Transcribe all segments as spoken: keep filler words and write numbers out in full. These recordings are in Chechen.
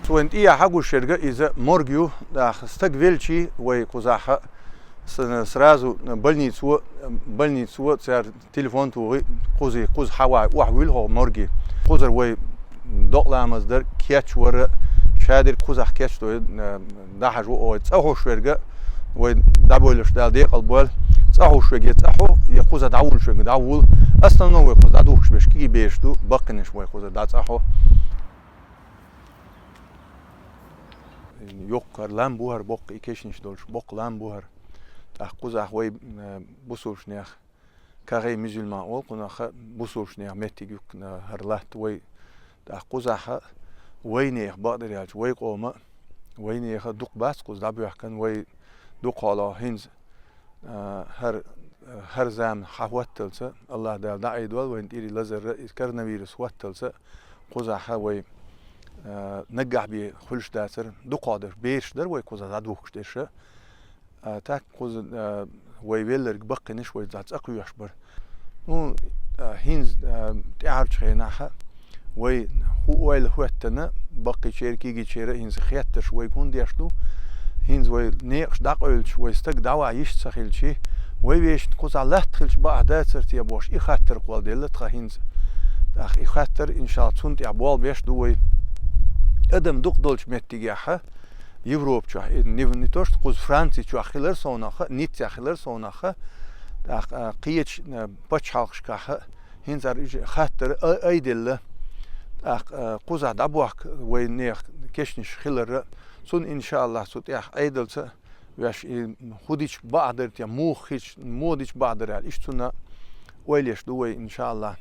Цу вайн тӀехьа гуш ерг иза морг ю, тӀаккха стаг велча вай кхузахь с-, сразу больницо, больницо цара телефон тухий, кхузе, кхуза хьаваха, охьавуьйлу хьо морге. Кхузара вай докъа ламаз дар, кечвар, шадерг кхузахь кечдой, э, дӀахьажа ву вай цӀа хьуш верг, вай дӀабойлаш Дала декъал бойла, цӀа хьуш верг я цӀа хьу, я кхуза дӀавуллуш верг дӀавул. Основном вай кхуза дӀадухкуш берш кегий бераш ду, баккхийнаш вай кхуза дӀа цӀа хьу. Йоккха хӀара лам бу хӀара боккха, и кешнаш долуш боккха лам бу хӀара. ТӀаккха кхузахь вай, э, бусулбанех, кагӀей муьзилман олу кхунах, бусулбанех меттиг юккана хӀара латта вай. ТӀаккха кхузахь вайнех, бакъдерг аьлча, вай къоман, вайнех дукха бац кхуза дӀабоьхкина, вай дукхахьолахь хӀинца, а, хӀара, хӀара зама хьахӀотталца, АллахӀ Дала дӀаайдойла вайна тӀера и лазар, и коронавирус хӀотталца, кхузахь вай, а, наггахь бен хуьлуш дацара, дукхахьолахь бераш дара вай кхуза дӀадухкуш дерш. А, так кхуза, а, вай велларг баккхийнаш вай цӀа кхоьхьуш бара. Ну, а, хӀинца, а, тӀаьхьарчу хенахь вай хӀу ойла хӀоьттина, баккхийчеран, кегийчеран хӀинца хеттарш вайга хӀунда деш ду? ХӀинца вай некъаш дӀакъевлча, вай стаг дӀаваха йиш ца хилча, вай вешан кхузахь латта хилча бакъахь дацара те бохуш, и хаттар кхолладелла тхан хӀинца. ТӀаккха и хаттар, иншаллахӀ, цунна тӀехь болх беш ду вай. Адам дукха долчу меттигехь, Европа чохь, и не, не то что кхуза Франци чохь хилар совнаха, Ниццехь хилар совнаха, тӀаккха, а, кхечу, а, пачхьалкхашкахь хӀинца ара уьш хаттар а, айделла. ТӀаккха, а, кхузахь дӀабохка вайнех кешнаш хилар а, цунна, иншааллахӀ, цу тӀехь Ӏедалца веш и хӀу дича бакъахь дара те, муха хилча, муха дича бакъахь дара аьлла, иштта цунна ойла еш ду вай, иншааллахӀ.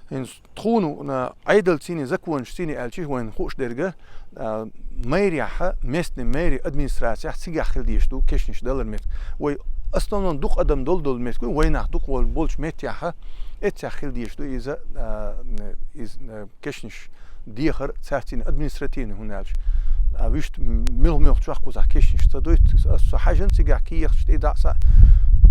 ХӀинца тхуна, а, Ӏедалций, законашций аьлча, вайна хууш дерг, а, мэрияхь, местный мэри администрацияхь цигахь хила дезаш ду кешнаш далар меттиг. Вай основном дукха адам долу долу меттиг, вай нах дукха вол-, болчу меттехь, эццехь хила дезаш ду иза, а, иза, а, кешнаш дехар, цаьрца административный хӀума аьлча. А вуьшта муьлх-муьлххачохь кхузахь кешнаш ца дуьйцу, ас со хьаьжна цигахь кехаташ тӀе дӀа а схьа.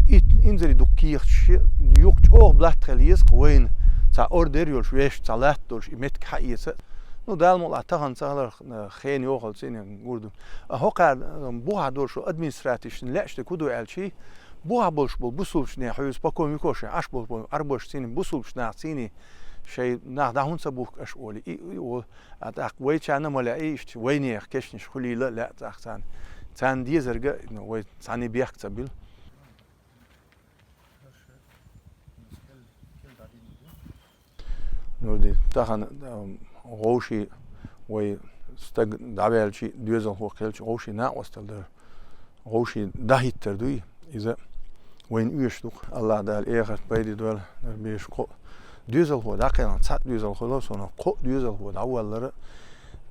И инзаре дукха кехаташ, юха чӀогӀа латта хила еза-кх вайна, цхьа ордер йолуш, вешан цхьа латта долуш, и меттиг хьаэца. Ну, Дала мукъалахь, тахана ца хиларх, э, хен йохалла цӀийне гур ду. А хӀокхара, э, бухахь долуш административный лаьаш дерг хӀу ду аьлча, бухахь болуш болу бусулбанех хьуьйсу, по ком веков шайн Ӏаш болуш болу Ӏарбош цӀийне, бусулбанаш нах цӀийне, шайн нах дӀа хӀунда ца бухку аша олий, и, и олу. А тӀаккха вайчарна ма лаьа иштта, вайнех кешнаш хуьлийла лаьа тӀаккха царна. Царна дезарг, ну, вай цхьаьна бехк ца билла. Нурди, тахана, ам, вовший вай стаг дӀаваьлчий, доьзалхо кхелча, вовший накъостал дара. Вовший дӀахӀиттар дуй, иза вайна оьшуш ду-кх. АллахӀ Дала эхарт пайде дойла, нур беш кхо. Доьзалхо дӀакхелхина, цхьаъ доьзалхо ло суна, кхо доьзалхо дӀаваллара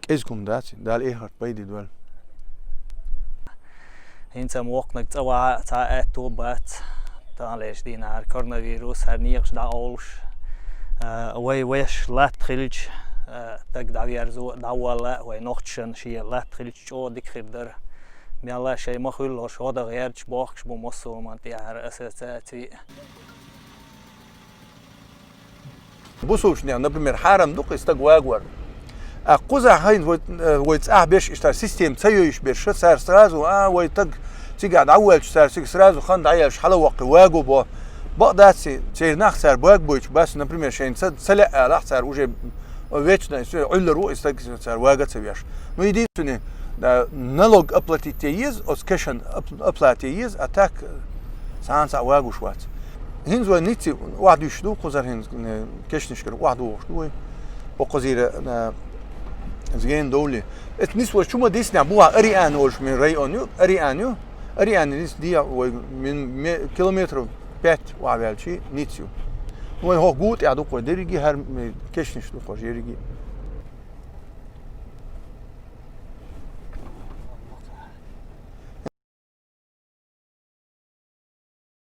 кӀезиг хӀума дац, Дала эхарт пайде дойла. ХӀинца-м воккханиг цӀа ваха цхьа аьтто бац, таханлерчу дийнахь хӀара коронавирус, хӀара некъаш дӀакъовлуш, а, вай веш латта хилча, а, стаг дӀаверзо, дӀавалла, вай нохчашна шен латта хилча чӀогӀа дика хир дара. Мелла шайн ма хуьллалаш, гӀо дан гӀерташ бохкуш бу массо а хӀуманна тӀехь хӀара ассоциаци. Бусулбанех, например, хьарам ду-кх и стаг вагор. А кхузахь хӀинца вай, э, вай цӀахь берш иштта система ца йойуш берш, цара сразу, а, вай стаг цигахь дӀавоьлча, цара цига сразу хан дӀаеллаш хьала ваккхий ваго бо. Бакъ дац, церан нах цара бага бойтуш бац, например, шайна ца, ца лаьа алахь, цара уже вечно, всё, Ӏуьллур ву и стаг, цара вага а ца веш. Ну, единственное, да, налог оплатить те еза, оцу кешан оп-, оплате еза, а так, цхьана цхьаъ вагуш вац. ХӀинца вай Ницце охьадуьйшуш ду, кхузара хӀинца, э, кешнашкара охьадогӀуш ду вай. Кхузара, э, згена довлий. Эцу Ницце вай чу ма диснехь, бухахь Ариан олуш мин район ю, Ариан ю. Ариан Ницце дехьа вай мин-, ме-, километров пять охьаваьлчий Ницце ю. Вайн хӀокху гу тӀехь ду-кх вай дерриге, хӀара, м, кешнаш ду-кх вай ерриге.